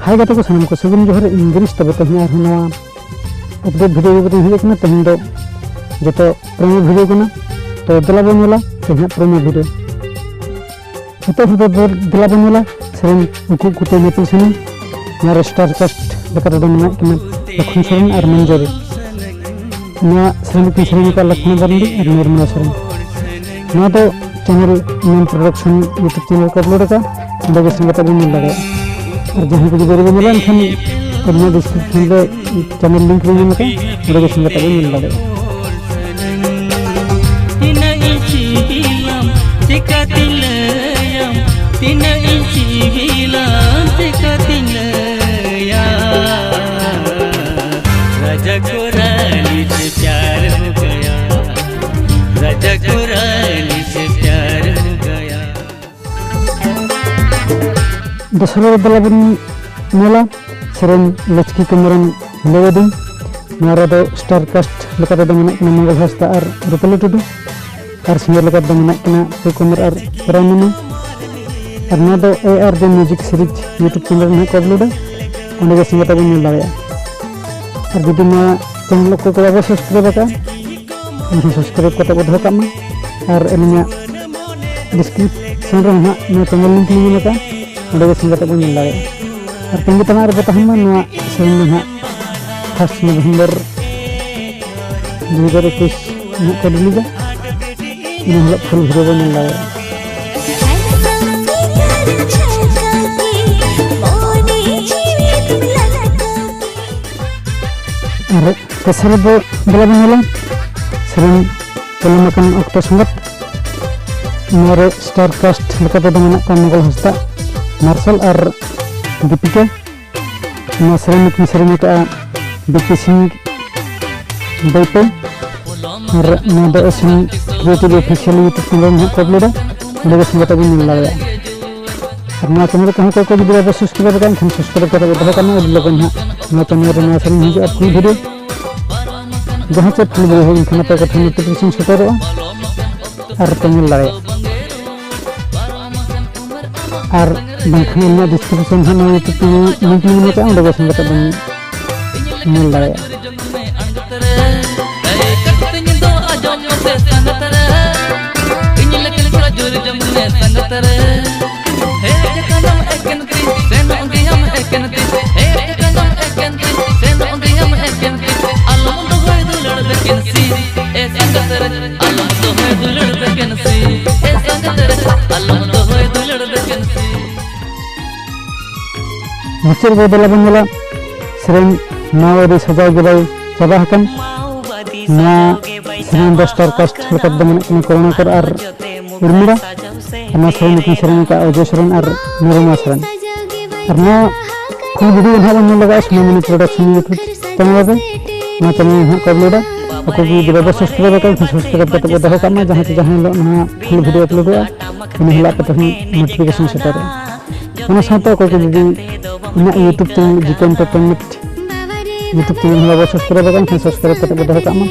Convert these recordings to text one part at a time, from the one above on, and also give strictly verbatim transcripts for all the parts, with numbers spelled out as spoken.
ᱦᱟᱭ ᱜᱟᱛᱮ ᱠᱚ, ᱥᱟᱱᱟᱢ ᱠᱚ ᱥᱟᱹᱜᱩᱱ ᱡᱚᱦᱟᱨ᱾ ᱤᱧ ᱜᱤᱨᱤᱥ, ᱛᱚᱵᱮ ᱛᱮᱦᱮᱧ ᱟᱨᱦᱚᱸ ᱱᱟᱣᱟ update video ᱠᱟᱛᱮᱧ ᱦᱮᱡ ᱟᱠᱟᱱᱟ᱾ ᱛᱮᱦᱮᱧ ᱫᱚ ᱡᱚᱛᱚ promo video ᱠᱟᱱᱟ, ᱛᱚ ᱫᱮᱞᱟ ᱵᱚᱱ ᱧᱮᱞᱟ ᱛᱮᱦᱮᱧᱟᱜ promo video᱾ ᱮᱛᱚᱦᱚᱵ ᱨᱮᱫᱚ ᱫᱮᱞᱟ ᱵᱚᱱ ᱧᱮᱞᱟ ᱥᱮᱨᱮᱧ ᱩᱠᱩ ᱩᱠᱩᱛᱮ ᱧᱮᱯᱮᱞ ᱥᱮᱨᱮᱧ᱾ ᱱᱚᱣᱟ ᱨᱮ star cast ᱞᱮᱠᱟ ᱛᱮᱫᱚ ᱢᱮᱱᱟᱜ ᱠᱤᱱᱟ ᱞᱚᱠᱷᱚᱱ ᱥᱚᱨᱮᱱ ᱟᱨ ᱢᱚᱧᱡᱚᱨᱤ᱾ ᱱᱚᱣᱟ ᱥᱮᱨᱮᱧ ᱠᱤᱱ ᱥᱮᱨᱮᱧ ᱟᱠᱟᱫ ᱞᱚᱠᱷᱢᱚᱱ ᱢᱟᱨᱟᱱᱰᱤ ᱟᱨ ᱱᱤᱨᱢᱚᱞᱟ ᱥᱚᱨᱮᱱ᱾ ᱱᱚᱣᱟ ᱫᱚ channel ᱢᱮᱱ production YouTube channel ᱠᱚ upload ᱟᱠᱟᱫ, ᱚᱸᱰᱮ ᱜᱮ ᱥᱮᱱ ᱠᱟᱛᱮ ᱵᱚᱱ ᱧᱮᱞ ᱫᱟᱲᱮᱭᱟᱜᱼᱟ᱾ ᱟᱨ ᱡᱟᱦᱟᱸᱭ ᱠᱚ ᱡᱩᱫᱤ ᱵᱟᱹᱧ ᱧᱮᱞᱟ, ᱮᱱᱠᱷᱟᱱ ᱟᱹᱞᱤᱧᱟᱜ description ᱨᱮ channel link ᱞᱤᱧ ᱮᱢ ᱟᱠᱟᱫ, ᱚᱸᱰᱮ ᱜᱮ ᱥᱮᱱ ᱠᱟᱛᱮ ᱵᱚᱱ ᱧᱮᱞ ᱫᱟᱲᱮᱭᱟᱜᱼᱟ᱾ ᱛᱤᱱᱟᱹᱜ ᱤᱧ ᱥᱤᱵᱤᱞᱟᱢ, ᱪᱮᱠᱟᱛᱤᱧ ᱞᱟᱹᱭᱟᱢ, ᱛᱤᱱᱟᱹᱜ ᱤᱧ ᱥᱤᱵᱤᱞᱟᱢ, ᱪᱮᱠᱟᱛᱤᱧ ᱞᱟᱹᱭᱟ᱾ राजा को रानी से प्यार हो गया, राजा को रानी से प्यार हो गया। ᱫᱚᱥᱟᱨ ᱨᱮ ᱫᱮᱞᱟ ᱵᱚᱱ ᱧᱮᱞᱟ ᱥᱮᱨᱮᱧ ᱞᱚᱪᱠᱤ ᱠᱚᱢᱚᱨᱮᱢ ᱦᱤᱞᱟᱹᱣ ᱟᱹᱫᱤᱧ᱾ ᱱᱚᱣᱟ ᱨᱮᱫᱚ star cast ᱞᱮᱠᱟ ᱛᱮᱫᱚ ᱢᱮᱱᱟᱜ ᱠᱤᱱᱟ ᱢᱚᱝᱜᱚᱞ ᱦᱟᱸᱥᱫᱟ ᱟᱨ ᱨᱩᱯᱟᱞᱤ ᱴᱩᱰᱩ, ᱟᱨ singer ᱞᱮᱠᱟ ᱛᱮᱫᱚ ᱢᱮᱱᱟᱜ ᱠᱤᱱᱟ ᱯᱩ ᱠᱚᱢᱚᱨ ᱟᱨ ᱯᱨᱟᱭᱢᱟᱱᱤ᱾ ᱟᱨ ᱱᱚᱣᱟ ᱫᱚ A R J Music Series YouTube channel ᱨᱮ ᱱᱟᱦᱟᱜ ᱠᱚ uploadᱟ, ᱚᱸᱰᱮ ᱜᱮ ᱥᱮᱱ ᱠᱟᱛᱮ ᱵᱚᱱ ᱧᱮᱞ ᱫᱟᱲᱮᱭᱟᱜᱼᱟ᱾ ᱟᱨ ᱡᱩᱫᱤ ᱱᱚᱣᱟ channel ᱚᱠᱚᱭ ᱠᱚ ᱵᱟᱵᱚ subscribe ᱟᱠᱟᱫᱼᱟ, ᱮᱱᱠᱷᱟᱱ subscribe ᱠᱟᱛᱮ ᱵᱚ ᱫᱚᱦᱚ ᱠᱟᱜ ᱢᱟ᱾ ᱟᱨ ᱟᱹᱞᱤᱧᱟᱜ description ᱨᱮ ᱱᱟᱦᱟᱜ ᱱᱚᱣᱟ channel link ᱞᱤᱧ ᱮᱢ ᱟᱠᱟᱫᱼᱟ, ᱚᱸᱰᱮ ᱜᱮ ᱥᱮᱱ ᱠᱟᱛᱮ ᱵᱚᱱ ᱧᱮᱞ ᱫᱟᱲᱮᱭᱟᱜᱼᱟ᱾ ᱟᱨ ᱛᱟᱺᱜᱤ ᱛᱟᱲᱟᱜ ᱨᱮᱵᱚ ᱛᱟᱦᱮᱱ ᱢᱟ, ᱱᱚᱣᱟ ᱥᱮᱨᱮᱧ ᱫᱚ ᱱᱟᱦᱟᱜ first November ᱫᱩ ᱦᱟᱡᱟᱨ ᱮᱠᱩᱥ ᱱᱟᱦᱟᱜ ᱠᱚ releaseᱟ᱾ ᱤᱱᱟᱹ ᱦᱤᱞᱳᱜ full video ᱵᱚᱱ ᱧᱮᱞ ᱫᱟᱲᱮᱭᱟᱜᱼᱟ᱾ ᱟᱨ ᱛᱮᱥᱟᱨ ᱨᱮᱫᱚ ᱫᱮᱞᱟ ᱵᱚᱱ ᱧᱮᱞᱟ ᱥᱮᱨᱮᱧ ᱯᱚᱞᱚᱢ ᱟᱠᱟᱱ ᱚᱠᱛᱚ ᱥᱟᱸᱜᱟᱛ᱾ ᱱᱚᱣᱟ ᱨᱮ star cast ᱞᱮᱠᱟ ᱛᱮᱫᱚ ᱢᱮᱱᱟᱜ ᱠᱚᱣᱟ ᱢᱚᱝᱜᱚᱞ ᱦᱟᱸᱥᱫᱟ, ᱢᱟᱨᱥᱟᱞ ᱟᱨ ᱫᱤᱯᱤᱠᱟ᱾ ᱱᱚᱣᱟ ᱥᱮᱨᱮᱧ ᱠᱤᱱ ᱥᱮᱨᱮᱧ ᱟᱠᱟᱫᱼᱟ ᱵᱤ ᱯᱤ ᱥᱤᱝ ᱵᱟᱹᱭᱯᱟᱹᱭ᱾ ᱟᱨ ᱱᱚᱣᱟ ᱫᱚ S M Creative Official YouTube channel ᱨᱮ ᱱᱟᱦᱟᱜ ᱠᱚ uploadᱟ, ᱚᱸᱰᱮ ᱜᱮ ᱥᱮᱱ ᱠᱟᱛᱮ ᱵᱚᱱ ᱧᱮᱞ ᱫᱟᱲᱮᱭᱟᱜᱼᱟ᱾ ᱟᱨ ᱱᱚᱣᱟ channel ᱠᱚᱦᱚᱸ ᱚᱠᱚᱭ ᱠᱚ ᱡᱩᱫᱤ ᱵᱟᱯᱮ subscribe ᱟᱠᱟᱫ ᱮᱱᱠᱷᱟᱱ subscribe ᱠᱟᱛᱮ ᱵᱚ ᱫᱚᱦᱚ ᱠᱟᱜ ᱢᱟ, ᱟᱹᱰᱤ ᱞᱚᱜᱚᱱ ᱱᱟᱦᱟᱜ ᱱᱚᱣᱟ channel ᱨᱮ ᱱᱚᱣᱟ ᱥᱮᱨᱮᱧ ᱦᱤᱡᱩᱜᱼᱟ full video᱾ ᱡᱟᱦᱟᱸ ᱪᱮᱫ full video ᱦᱩᱭ ᱞᱮᱱᱠᱷᱟᱱ ᱟᱯᱮ ᱠᱚᱴᱷᱮᱱ notification ᱥᱮᱴᱮᱨᱚᱜᱼᱟ ᱟᱨ ᱯᱮ ᱧᱮᱞ ᱫᱟᱲᱮᱭᱟᱜᱼᱟ᱾ ᱟᱨ ᱵᱟᱝᱠᱷᱟᱱ ᱟᱹᱞᱤᱧᱟᱜ ᱰᱤᱥᱠᱨᱤᱯᱥᱚᱱ ᱦᱟᱸᱜ ᱱᱚᱣᱟ ᱭᱩᱴᱩᱵᱽ ᱪᱮᱱᱮᱞ ᱞᱤᱝᱠ ᱞᱤᱧ ᱮᱢ ᱠᱟᱜᱼᱟ, ᱚᱸᱰᱮ ᱜᱮ ᱥᱮᱱ ᱠᱟᱛᱮ ᱵᱚᱱ ᱧᱮᱞ ᱫᱟᱲᱮᱭᱟᱜᱼᱟ᱾ ᱢᱩᱪᱟᱹᱫ ᱨᱮ ᱫᱮᱞᱟ ᱵᱚᱱ ᱧᱮᱞᱟ ᱥᱮᱨᱮᱧ ᱢᱟᱣᱟᱵᱟᱫᱤ ᱥᱟᱡᱟᱣ ᱜᱮ ᱵᱟᱭ ᱪᱟᱵᱟ ᱟᱠᱟᱱ᱾ ᱱᱚᱣᱟ ᱥᱮᱨᱮᱧ ᱫᱚ ᱥᱴᱟᱨ ᱠᱟᱥᱴ ᱞᱮᱠᱟ ᱛᱮᱫᱚ ᱢᱮᱱᱟᱜ ᱠᱤᱱᱟ ᱠᱚᱨᱩᱬᱟᱠᱚᱨ ᱟᱨ ᱩᱨᱢᱤᱞᱟ᱾ ᱟᱨ ᱱᱚᱣᱟ ᱥᱮᱨᱮᱧ ᱫᱚᱠᱤᱱ ᱥᱮᱨᱮᱧ ᱟᱠᱟᱫᱼᱟ ᱚᱡᱚᱭ ᱥᱚᱨᱮᱱ ᱟᱨ ᱱᱤᱨᱩᱢᱟ ᱥᱚᱨᱮᱱ᱾ ᱟᱨ ᱱᱚᱣᱟ ᱯᱷᱩᱞ ᱵᱷᱤᱰᱤᱭᱳ ᱱᱟᱦᱟᱜ ᱵᱚᱱ ᱧᱮᱞ ᱞᱟᱜᱟᱜᱼᱟ ᱥᱳᱱᱟᱢᱚᱱᱤ ᱯᱨᱚᱰᱟᱠᱥᱚᱱ ᱭᱩᱴᱩᱵᱽ ᱪᱮᱱᱮᱞ ᱨᱮ᱾ ᱱᱚᱣᱟ ᱪᱮᱱᱮᱞ ᱱᱟᱦᱟᱜ ᱠᱚ ᱟᱯᱞᱳᱰᱟ᱾ ᱚᱠᱚᱭ ᱠᱚ ᱡᱩᱫᱤ ᱵᱟᱵᱚ ᱥᱟᱵᱥᱠᱨᱟᱭᱤᱵ ᱟᱠᱟᱫ ᱠᱷᱟᱱ ᱥᱟᱵᱥᱠᱨᱟᱭᱤᱵ ᱠᱟᱛᱮ ᱵᱚ ᱫᱚᱦᱚ ᱠᱟᱜ ᱢᱟ, ᱡᱟᱦᱟᱸ ᱛᱮ ᱡᱟᱦᱟᱸ ᱦᱤᱞᱳᱜ ᱱᱚᱣᱟ ᱯᱷᱩᱞ ᱵᱷᱤᱰᱤᱭᱳ ᱟᱯᱞᱳᱰᱚᱜᱼᱟ ᱤᱱᱟᱹ ᱦᱤᱞᱳᱜ ᱟᱯᱮ ᱴᱷᱮᱱ ᱱᱳᱴᱤᱯᱷᱤᱠᱮᱥᱚᱱ ᱥᱮᱴᱮᱨᱚᱜᱼᱟ᱾ ᱚᱱᱟ ᱥᱟᱶᱛᱮ ᱚᱠᱚᱭ ᱠᱚ ᱡᱩᱫᱤ ᱤᱧᱟᱹᱜ ᱭᱩᱴᱩᱵᱽ ᱪᱮᱱᱮᱞ ᱡᱤᱠᱳ ᱮᱱᱴᱟᱨᱴᱮᱱᱢᱮᱱᱴ ᱭᱩᱴᱩᱵᱽ ᱪᱮᱱᱮᱞ ᱦᱚᱸ ᱵᱟᱵᱚ ᱥᱟᱵᱥᱠᱨᱟᱭᱤᱵ ᱟᱠᱟᱫ ᱠᱷᱟᱱ ᱥᱟᱵᱥᱠᱨᱟᱭᱤᱵ ᱠᱟᱛᱮ ᱵᱚ ᱫᱚᱦᱚ ᱠᱟᱜ ᱢᱟ,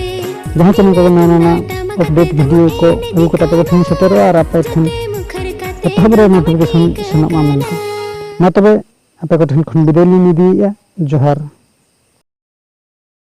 ᱡᱟᱦᱟᱸ ᱪᱮᱱᱮᱞ ᱠᱚᱨᱮ ᱱᱟᱣᱟ ᱱᱟᱣᱟ ᱟᱯᱰᱮᱴ ᱵᱷᱤᱰᱤᱭᱳ ᱠᱚ ᱟᱹᱜᱩ ᱠᱟᱛᱮ ᱟᱯᱮ ᱠᱚ ᱴᱷᱮᱱ ᱥᱮᱴᱮᱨᱚᱜᱼᱟ ᱟᱨ ᱟᱯᱮ ᱴᱷᱮᱱ ᱮᱛᱚᱦᱚᱵ ᱨᱮ ᱱᱳᱴᱤᱯᱷᱤᱠᱮᱥᱚᱱ ᱥᱮᱱᱚᱜ ᱢᱟ ᱢᱮᱱᱛᱮ᱾ ᱢᱟ ᱛᱚᱵᱮ ᱟᱯᱮ ᱠᱚ ᱴᱷᱮᱱ ᱠᱷᱚᱱ ᱵᱤᱫᱟᱹᱭ ᱞᱤᱧ ᱤᱫᱤᱭᱮᱫᱼᱟ᱾ ᱡᱚᱦᱟᱨ᱾